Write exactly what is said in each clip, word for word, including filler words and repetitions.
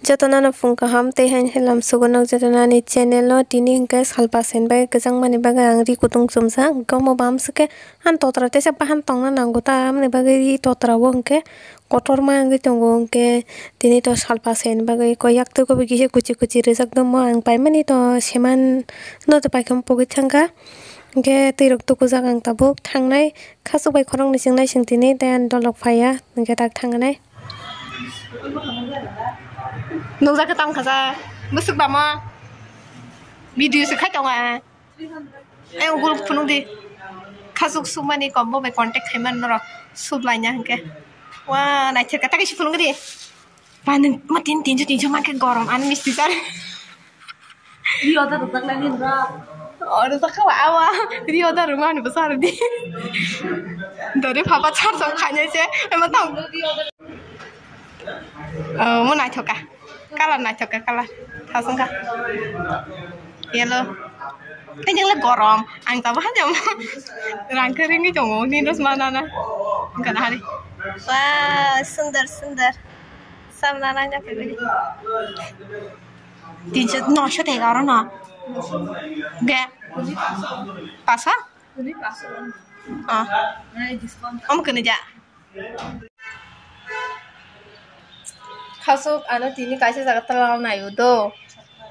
Jotono no phung kaham tei haini helam sugo nok jotono ani channel o. Tini hwnkhe salpa sen bai kwchang mani bagwi ang ri kutung chumjak, hwnkhe omo bam swkhe ang totra teisa bahan tongna nango ta, amoni bagwi ri totra o hwnkhe kotorma wngwi tongo. Hwnkhe tini to salpa sen bagwi koi yak twi kubi kisa kuchi kuchi rijak domo, ang paimani to seman no to paikhe pogwi thangkha. Hwnkhe twi rok tukujak ang tabuk thangnai, khasuk bai khoroknwi chwng naising tini tei ani dolok phaiya, hwnkhe tak thangnai. Nukjakha tong khaja, bwswk bama video se khai tongo. Ayang group phunuk di. Khasuk sukmani kom bo bai contact khai man norok sup laina hwnkhe. Wa naithok kha, ta kaisa phunuk di. Ba nwng ma tin tinjo tinjo mankhe gorom ani misti sar. Ri order rwjak lai nini bro. Order rwjak kha awa. Ri order rwma ani bwsa rwdi. Dori phapa char char khainai se. Ema tong. Oh, mo naithok kha. Color naithok kha, color. Thasung kha. Yellow. Tei nang le gorom. Ang tabo hajam. Rang khe ringwi tongo. Ni dos mana na. Gana hari. Wow, sundar, sundar. Samna nang jak. Tinso, noso tega oro no. Ge. Pasa? Ah. Om kene ja. Khasuk ano tini kaisa jaga tala nayo do.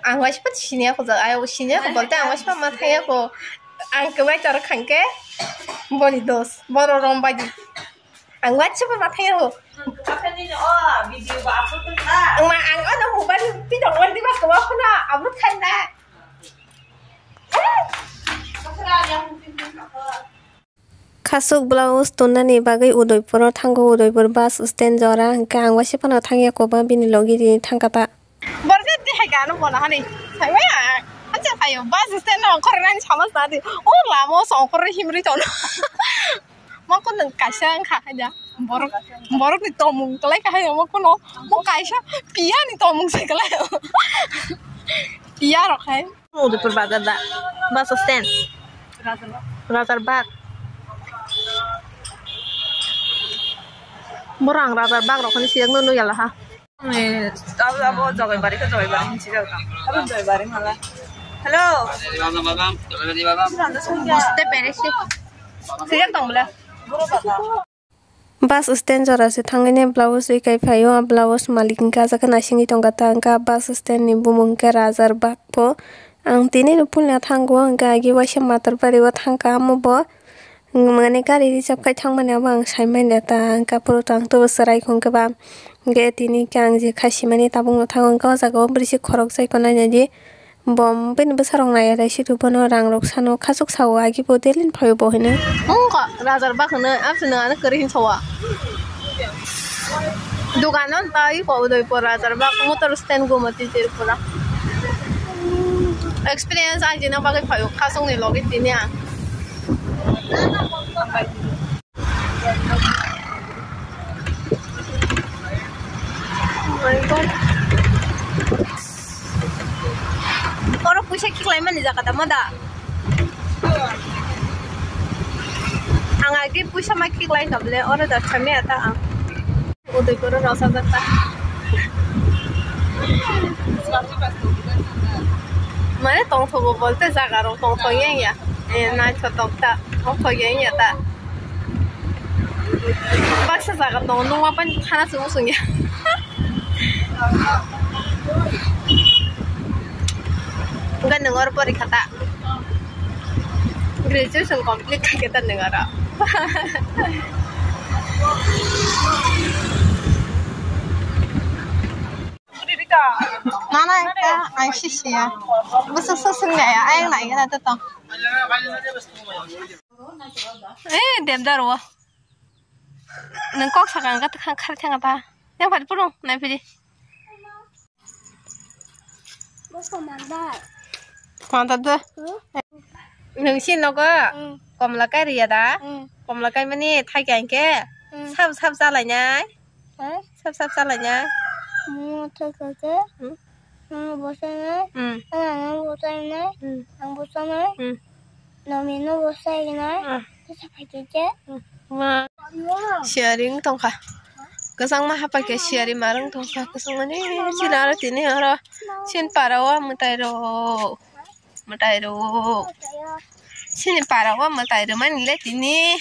Ang waisa pat sinya ko jaga, ayo sinya ko bolte ang waisa pat ma thaya ko. Ang kemai tor khangke. Boni dos. Boro rom bai di. Ang waisa pat ma thaya ko. Ang ma ang ano mobile pita wal di mas ko ko na upload khan da. Khasuk blouse tunani bagwi Udaipuro thango, Udaipur bus stand jora, hwnkhe ang waisa phano thangya koba bini logi ri thangkha ta. Borok je tihai gana bono hani, saibai ang, hansa phaio bus stand no ongkhornani sama sadi, o lama o songkhorwi himri tono. Mokon nwng kaisa wngkha haida, borok, borokni tomung kwlai kha haida, mokono, mo kaisa piyani tomung se kwlai, piya rok hai. Udaipur bazar da, bus stand. Rajar Bagh. Borok ang Rajar Bagh rok ni siyang no nuyala ha. Eh, abo, abo Jogaibari khe Jogaibari hinwi sijak tong. Abo Jogaibari mala. Hello. Boste peresi. Sijak tong bole. Bus stand jora se thangwi ne blouse wi kai phaio, blouse malik hwnkhe ajak khe naisingwi tongkha ta, hwnkhe bus stand ni bumung hwnkhe Rajar Bagh po. Ang tini no puila thango, hwnkhe agi waisa Matarpari o thangkha, amo bo mane gari reserve khai thangmani abo ang saimanya ta, hwnkhe aphuru tang tubu chwrai hwnkhe ba, hwnkhe tini khe ang je khai simani tabuk no thango, hwnkhe o jaga o brisi khorokjai ko nainani. Bom bini bwsarok naiya rai situ bono rangrok sano khasuk sao agi bo delin phaio bo hinwi. Wngkha Rajar Bagh hinwi amsini ano kwrwi hinwi sawa. Dogano taiwi ko Udaipur Rajar Bagh motor stand Gomati Tripura. Experience ang jina bagwi phaio khasukni logi tini ang. Oro puisa khiklaimani jaga tamo da? Ang agi puisa ma khiklai kable oro da thami ata ang. Udaipur o rasa jakta. Mane tongthogo bolte jaga rok tongthok yang ya. Eh, naithotok ta, tongthok yang ya ta. Baksa jaga tongo, nungma pani khana chwng chwng ya. Hwnkhe nwng oro porikha ta? Graduation complete khaikhe ta nwng oro? Nana ka ang sisiya. Bwswk swk swngya, ayang naigwna to tong. Eh, Debdar o. Nwng kok sakang ka twkhang khar thang apa? Yang phari purung nai phiri. Panta de. Nwng si nogo komla kai riya da? Komla kai mani thai kai ke. Sab sab chalai nai. Sab sab chalai nai. Mo thai kai ke. Mo bosai nai. Ang bosai nai. Ang bosai nai. Nomi no bo sai gina. Kisa phaikhe je. Ma. Sharing tongkha. Kwchangma hapai khe siyari marwng tongkha, kwchangmani chini aro tini oro chini para o mwtai rok, mwtai rok. Chini para o mwtai rwmani le tini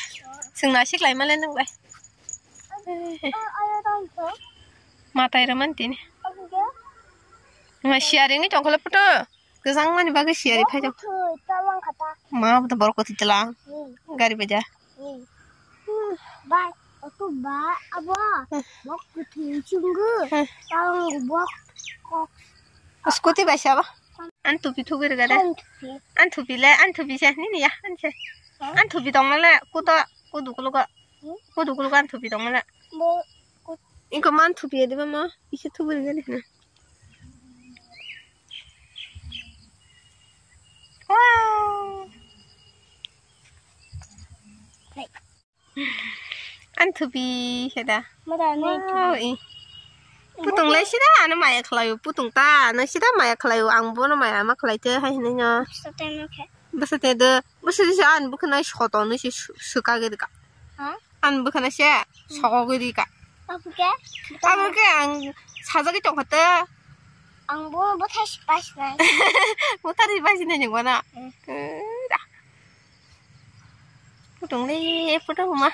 chwng naisik lai male nwng bai. Mwtai rwmani tini. Ma siyari wngwi tongkha le photo. Kwchangmani bagwi siyari phai tong. Ma bo to borok kwthwi tlang. Gari baja. Bai, oto ba, abo. Bok kuthum chungu. Tawang bok kok. Scooty bai sabo. An tupi thugwi rwgade. An tupi. An tupi le, an tupi se, nini ya, an se. An tupi tongmale, kuto, kudu kulugo. Kudu kulugo an tupi tongmale. Bo, kut- Ingko man tupi ya diba mo, isi thugwi rwgade na. Wow. An thupi khe da. Mada nai thupi. Wow, i. Putung lai sida ano maya khlaio, putung ta ano sida maya khlaio, ang bono maya ma khlai te hai hinui no. Bwsa te no khe. Bwsa te do, bwsa te an bwkhwnai soto nui se su-, suka giri ka. Ha? An bwkhwnai se soko giri ka. Abo khe? Abo khe ang sajagwi tongkha te. Ang bo bwthai si pasinai. Bwthai si pasinai ni gwana. Hmm. Kera. Putung le, putung ma.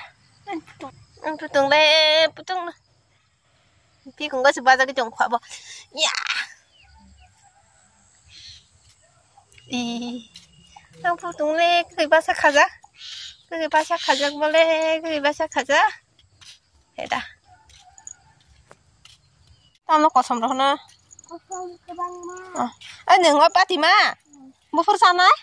Ang putung le, putung ma. Pi kung gasi baja ki jong khwa bo. Ya. I. Ang putung le, kri basa khaja. Kri basa khaja bole, kri basa khaja. Heda. Tamo kosom rok no. Kosom kwbangma. Oh. Ai, nwng o Patima? Hmm. Buphur sanai?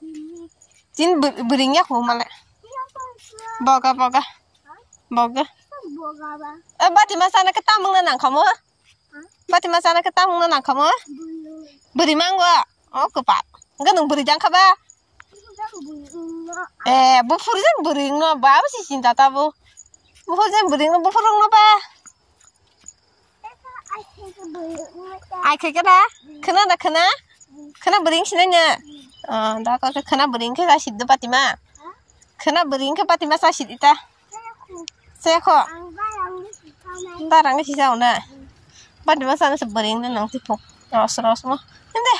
Hmm. Tin bw-, bwrwing ya khu male. Iya, kosom. Boga, boga. Ha? Boga. Boga ba. Eh, Patima sana ke tamung na nang khamu? Ha? Patima sana ke tamung na nang khamu? Bwrwing. Bwrwing mango. Oh, kwpal. Enggak nwng bwrwing jang kha ba? Eh, buphur jeng bwrwing no ba, abo si chinta ta bo. Buphur jeng bwrwing no, buphur rok no ba. Ai khe khe na? Khna na khna? Khna bwrwing sinai na? Ah, da ko khe khna bwrwing khe sa sid do Patima. Khna bwrwing khe Patima sa sid ita. Sekho. Darang ni sisa ona. Badi masa na se bwrwing na nang tipo. Ros ros mo. Inde.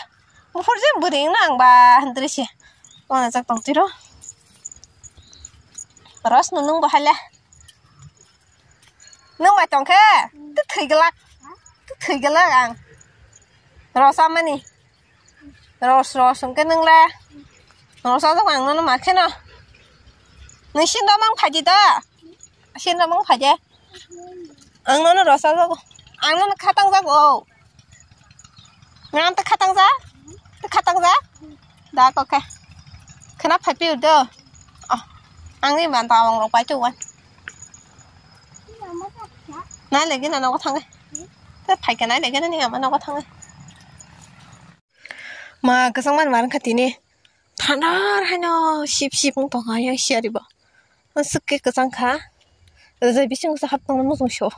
Buphur je bwrwing na ang ba hindri se. Ona jak tong tiro. Ros no nung bahai le. Nung bai tong khe. Tu thwi glak. Tu thwi glak ang. Ros amani. Ros, ros, hwnkhe nwng le. Ros, abo ang nono ma kheno. Nwng sin romang phaidi da? Sin romang phaidi. Ang nono ros, abo ang nono khatang jago. Nang ta khatang ja? Ta khatang ja? Da, kokhe. Khena phai piu do. Oh. Ang ni man ta ong rok pai tu wan. Nai lagi na nogo thangai. Ta phai khe nai lagi na ni ama nogo thangai. Ma kwchang mani ma wngkha tini. Thandar haino sip sip wng tongkha yang siyari bo. Aswk khe kwchang kha. Rwjai bising sa hap tongma muchung sio.